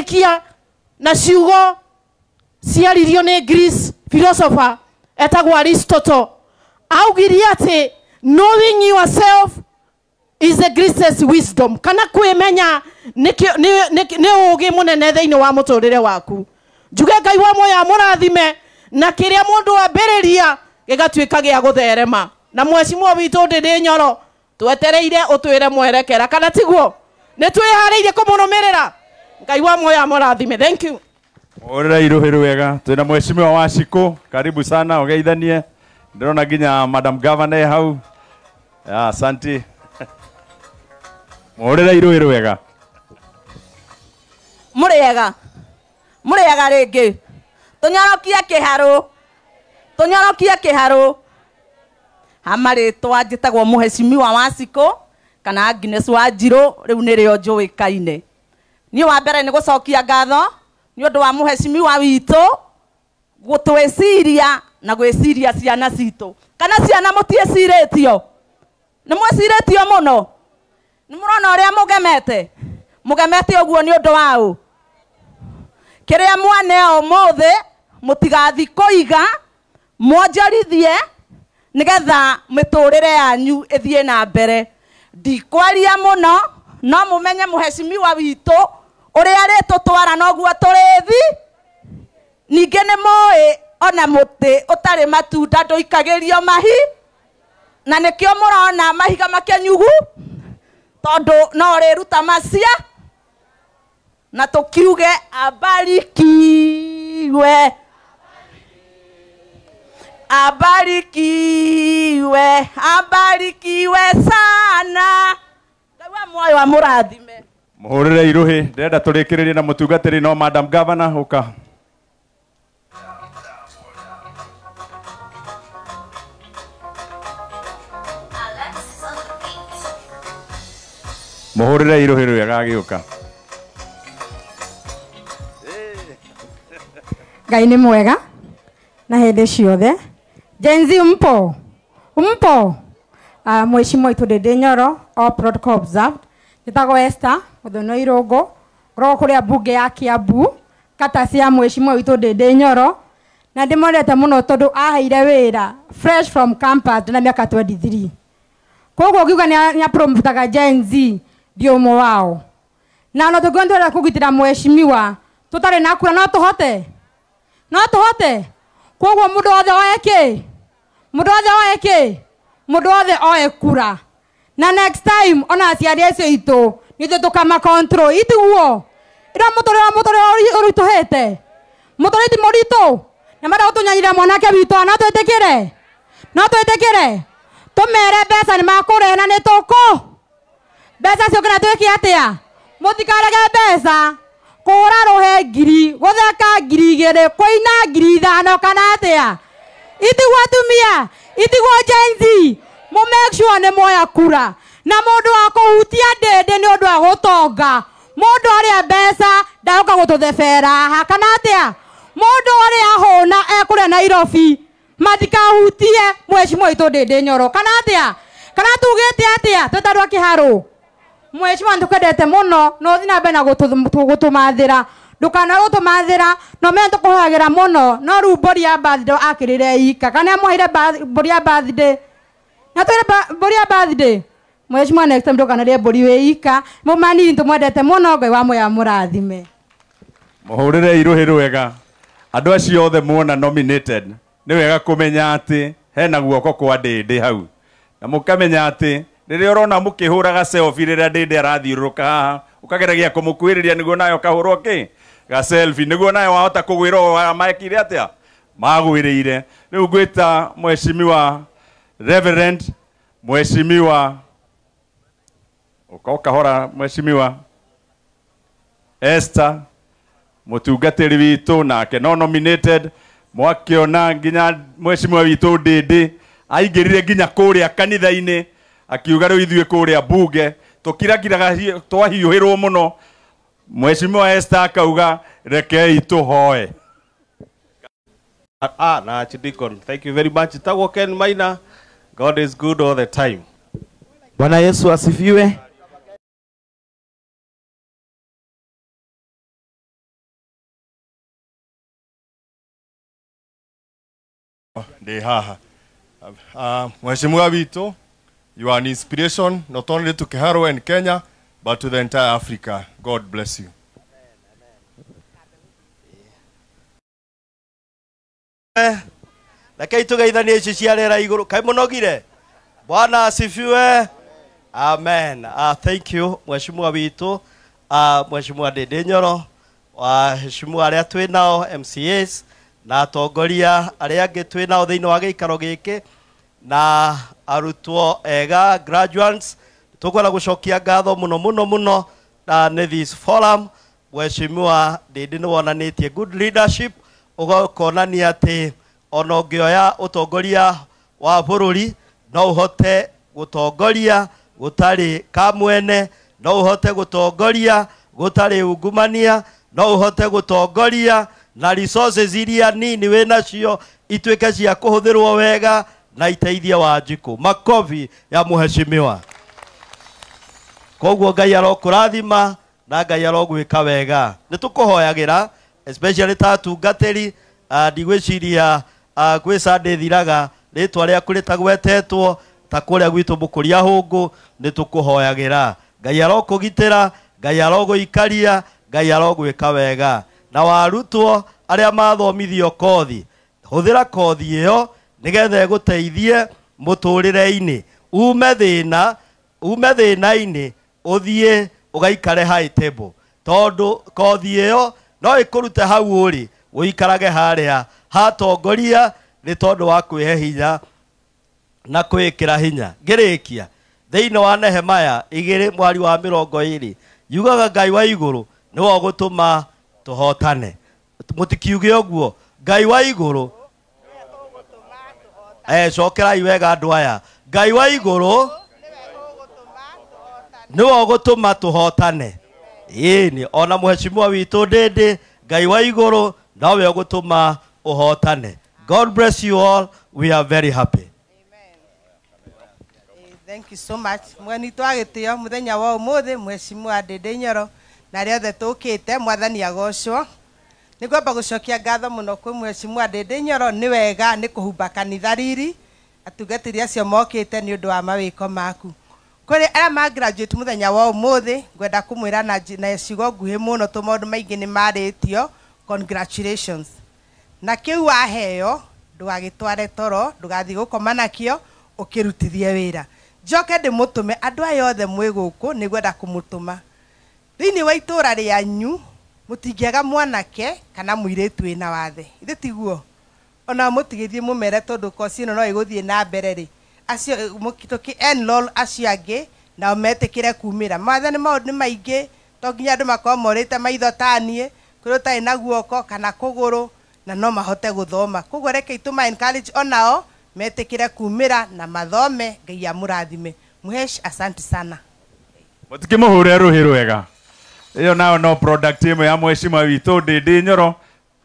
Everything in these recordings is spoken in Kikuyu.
Ngĩrĩkia na ciugo ciaririo nĩ Greece philosopher etagwo Aristotle. Augire atĩ knowing yourself is the greatest wisdom. Kana kwĩmenya nĩ ũũgĩ mũnene thĩinĩ wa mũtũrĩre waku. Njuge Ngai wa muoyo amũrathime na kĩrĩa mũndũ ambĩrĩria gĩgatuĩka gĩa gũtherema. Na mheshimiwa witũ Ndĩndĩ Nyoro twetereire ũtwĩre mwerekera, kana tiguo? Nĩ twĩharĩirie kũmũrũmĩrĩra. Ngai wa muoyo amũrathime. Thank you. Ũrĩra iruhĩ rwega. Twĩna mheshimiwa wa Shiko, karibu sana ũgeithanie. Ndĩrona nginya Madam Governor hau. Asante. Mũrĩra iruhĩ rwega. Mũrĩega. Mũrĩega rĩngĩ. Tũnyorokie kĩharũ. Tũnyorokie kĩharũ. Hamarĩtwa njĩtagwo mheshimiwa wa Shiko kana Agnes Wanjirũ, rĩu nĩrĩo njũĩkaine. Niĩ wa mbere nĩ gũcokia ngatho nĩ ũndũ wa mheshimiwa witũ gũtwĩciria na gwĩciria ciana citũ. Kana ciana mũtiĩcirĩtio? Nĩ mwĩcirĩtio mũno? Nĩ mũrona ũrĩa mũgemete? Mũgemete ũguo nĩ ũndũ wa ũ? Kĩrĩa mwaneo ũmũthĩ mũtigathi kũiga, mwonjorithie nĩgetha mĩtũrĩre yanyu ĩthiĩ na mbere. Ndikwaria mũno, no mũmenye mheshimiwa witũ ũrĩa arĩtũtwara noguo tũrĩthi. Ningĩ nĩ mũĩ ona mũtĩ ũtarĩ matunda ndũikagĩrio mahi, na nĩkĩo mũrona mahiga makĩnyugu, tondũ no ũrĩruta macia. Na tũkiuge abarikiwe, abarikiwe, abarikiwe sana. Ngai wa muoyo amũrathime. Mũhũrĩre iruhĩ. Ndĩrenda tũrĩkĩrĩrie na mũtungatĩri no Madam Governor ũka. Mũhũrĩre iruhĩ rwega agĩũka. Ngai nĩ mwega na hĩndĩ ciothe. Gen Z mpo? Mpo? Mheshimiwa witũ Ndĩndĩ Nyoro, all protocol observed. Njĩtagwo Esther Mũthoni Irũngũ, ngoragwo kũrĩa mbunge ya Kiambu, kata cia mheshimiwa witũ Ndĩndĩ Nyoro, na ndĩmwendete mũno tondũ aheire wĩra fresh from campus ndĩna mĩaka 23. Koguo ngiuga nĩ apromotaga Gen Z, ndi ũmwe wao. Na ona tũngĩona tũrenda kũgitĩra mheshimiwa tũtarĩ na kura, no tũhote? No tũhote? Koguo mũndũ wothe oe kĩ? Mũndũ wothe oe kĩ? Mũndũ wothe oe kura. Na next time ona aciari acio aitũ nithuĩ tũkama control, itiguo? Ĩrĩa mũtũrĩre ũritũhĩte, mũtũrĩre ti mũritũ, na marenda gũtũnyanyĩra mwanake witũ, no twĩtĩkĩre? No twĩtĩkĩre? Tũmere mbeca nĩ makũrehe na nĩ tũkũ mbeca ciũke na twĩke atĩa? Mũtikarege mbeca, kũhũra rũhe ngiri, gũtheka ngiri igĩrĩ, kũina ngiri ithano, kana atĩa? Itiguo atumia, itiguo Gen Z, mũ make sure nĩ mwoya kura. Na mũndũ wa kũhutia Ndĩndĩ nĩ ũndũ wa gũtonga. Mũndũ arĩa mbeca ndagũka gũtũthebera haha, kana atĩa? Mũndũ ũrĩa ahũna ekũrĩa Nairobi, matikahutie mheshimiwa witũ Ndĩndĩ Nyoro, kana atĩa? Kana tugĩte atĩa? Twĩ ta andũ a kĩharũ. Mheshimiwa nĩtũkwendete mũno, na ũthiĩ na mbere na gũtũmathĩra. Ndũkanoe gũtũmathĩra, na ũmenye nĩtũkũhoyagĩra mũno. No rĩu mbũri ya birthday akĩrĩre ika. Kana nĩamũheire mbũri ya birthday? Nĩatũheire mbũri ya birthday? Mheshimiwa next time ndũkanarĩe mbũri wĩ ika. Mũmanini nĩtũmwendete mũno, Ngai wa muoyo amũrathime. Mũhũrĩre iruhĩ rwega. Andũ acio othe muona nominated, nĩ wega kũmenya atĩ hena guoko kwa Ndĩndĩ hau. Na mũkamenya atĩ rĩrĩa ũrona mũkĩhũraga selfie rĩrĩa Ndĩndĩ arathiũrũrũka haha, ũkageragia kũmũkuhĩrĩria nĩguo nawe ũkahũrwo kĩ? Ga selfie, nĩguo nawe wahota kũgwĩrwo mekire atĩa? Magwĩrĩire. Rĩu ngwĩta mheshimiwa Reverend, mheshimiwa ũka kahora, mheshimiwa Esther mũtungatĩri witũ nake no nominated. Mwakĩona nginya mheshimiwa witũ Ndĩndĩ aingĩrire nginya kũrĩa kanitha-inĩ akiuga rĩu ithuĩ kũrĩa bunge tũkirakiraga twahiũhĩrwo mũno. Mheshimiwa Esther akauga rekei tũhoe. Na Archdeacon, thank you very much. Tagwo Ken Maina, God is good all the time. Bwana Yesu asifiwe. Ndĩ haha. Mheshimiwa witũ, you are an inspiration not only to Kiharu and Kenya but to the entire Africa. God bless you. Rekei tugeithanie ici cia rĩera igũrũ. Kaĩ mũnogire? Bwana asifiwe. Amen. Thank you mheshimiwa witũ, mheshimiwa Ndindi Nyoro, waheshimiwa arĩa twĩ nao MCAs na atongoria arĩa angĩ twĩ nao thĩinĩ wa gĩikaro gĩkĩ na arutwo ega graduates. Tũkwenda gũcokia ngatho mũno mũno mũno na nĩ this forum. Mheshimiwa Ndindi nĩ wonanĩtie good leadership, ũgakonania atĩ ona ũngĩoya ũtongoria wa bũrũri no ũhote gũtongoria gũtarĩ kamwene, no ũhote gũtongoria gũtarĩ ungumania, no ũhote gũtongoria na resources iria nini wĩ nacio ituĩke cia kũhũthĩrwo wega na iteithie Wanjikũ. Makobi ya mheshimiwa. Koguo Ngai arokũrathima na Ngai arogwĩka wega. Nĩ tũkũhoyagĩra especially ta atungatĩri. Ndigwĩciria gwĩ Sunday thiraga rĩtwa rĩaku rĩtagwetetwo ta kũrĩa gwitũ Mũkũria Hũngũ. Nĩ tũkũhoyagĩra Ngai arokũgitĩra, Ngai arogũikaria, Ngai arogwĩka wega. Na warutwo arĩa mathomithio kothi, hũthĩra kothi ĩyo nĩgetha ĩgũteithie mũtũrĩre-inĩ, ume thĩna, ume thĩna-inĩ ũthiĩ ũgaikare high table, tondũ kothi ĩyo no ĩkũrute hau ũrĩ ũikarage harĩa hatongoria, nĩ tondũ wa kwĩhe hinya na kwĩĩkĩra hinya. Ngĩrĩkia thĩinĩ wa Nehemaya 2 mwari wa 20 yugaga Ngai wa igũrũ nĩwe ũgũtũma tũhotane. Mũtikiuge ũguo, Ngai wa igũrũ. Cokerai wega andũ aya, Ngai wa igũrũ nĩwe ũgũtũma tũhotane. Ĩni ona mheshimiwa witũ Ndindi, Ngai wa igũrũ nowe ũgũtũma ũhotane. God bless you all. We are very happy. Thank you so much. Mweni twagĩtĩo mũthenya wa ũmũthĩ mheshimiwa Ndindi Nyoro na arĩa othe tũkĩte, mwathani agocwo. Nĩ ngwamba gũcokia ngatho mũno kwĩ mheshimiwa Ndindi Nyoro, nĩ wega nĩ kũhumba kanitha riri atungatĩri acio mokĩte nĩ ũndũ wa mawĩko maku. Kũrĩ arĩa ma graduate mũthenya wa ũmũthĩ, ngwenda kũmwĩra na ciugo nguhĩ mũno tũ maũndũ maingĩ nĩ marĩtio. Congratulations. Na kĩu waheo ndũgagĩtware toro, ndũgathiĩ gũkoma nakĩo, ũkĩrutithie wĩra. Njoke ndĩmũtũme andũ aya othe mwĩ gũkũ, nĩ ngwenda kũmũtũma thĩinĩ wa itũra rĩanyu. Mũtingĩaga mwanake kana mũirĩtu wĩna wathe, ithe tiguo? Ona mũtigĩthiĩ mũmere tondũ kosi ĩno no ĩgũthiĩ na mbere rĩ, acio tũkĩ enroll acio angĩ nao metĩkĩre kumĩra. Mawathe nĩ maũndũ nĩ maingĩ, to nginya andũ makorwo morĩte maitho ta niĩ, kũrĩ ũtarĩ na guoko kana kũgũrũ na no mahote gũthoma. Koguo rekei tũma encourage onao metĩkĩre kumĩra na mathome. Ngai amũrathime. Mhesh, asante sana. Mũtikĩmũhũre rũhĩ rwega. Ĩyo nayo no product ĩmwe ya mheshimiwa witũ Ndindi Nyoro,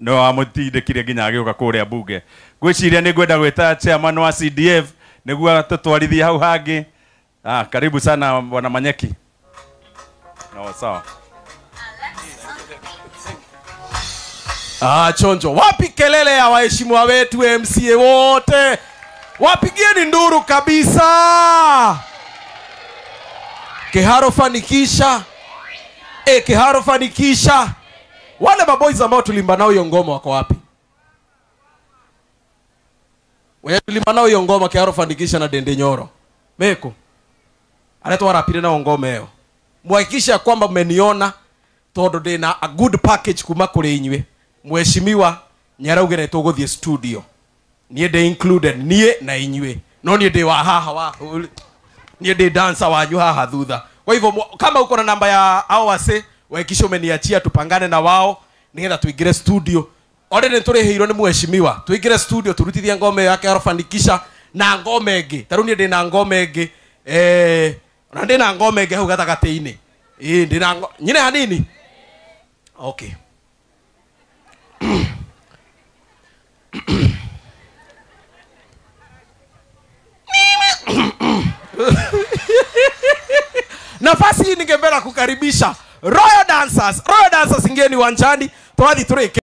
no amũtindĩkire nginya agĩũka kũrĩa bunge. Ngwĩciria nĩ ngwenda gwĩta chairman wa CDF nĩguo tũtwarithie hau hangĩ. Karibu sana bwana Manyeki. No, sawa. Chonjo, wapi kelele ya waheshimiwa wetu MCA wote? Wapigieni nduru kabisa. Kiharo fanikisha. Kiharo fanikisha. Wale maboys ambao tulimba nao hiyo ngoma wako wapi? Wewe tulimba nao hiyo ngoma Kiharo fanikisha na Ndindi Nyoro. Meko. Aletwa rapire nao ngoma hiyo. Muhakikishe kwamba mmeniona tondu ndina a good package kuma kuri inywe. Mheshimiwa nyarauge nĩ tũgũthiĩ studio. Niĩ ndĩ included, niĩ na inyuĩ. No niĩ ndĩ wa haha wa niĩ ndĩ dancer wanyu haha thutha. Kwa hivyo kama uko na namba ya hao wase, wahakikishe umeniachia tupangane na wao nigetha tuingire studio. Already nĩtũrĩhĩirwo nĩ mheshimiwa. Tuingire studio turutithie ngome yake arofanikisha na ngome ĩngĩ. Ta rĩu niĩ ndĩ na ngome ĩngĩ. Na ndĩ na ngome ĩngĩ hau gatagatĩ-inĩ. Ndĩ na nyine hanini. Okay. Nafasi hii ningependa kukaribisha Royal Dancers. Royal Dancers, ingieni uwanjani. Twathi tureke.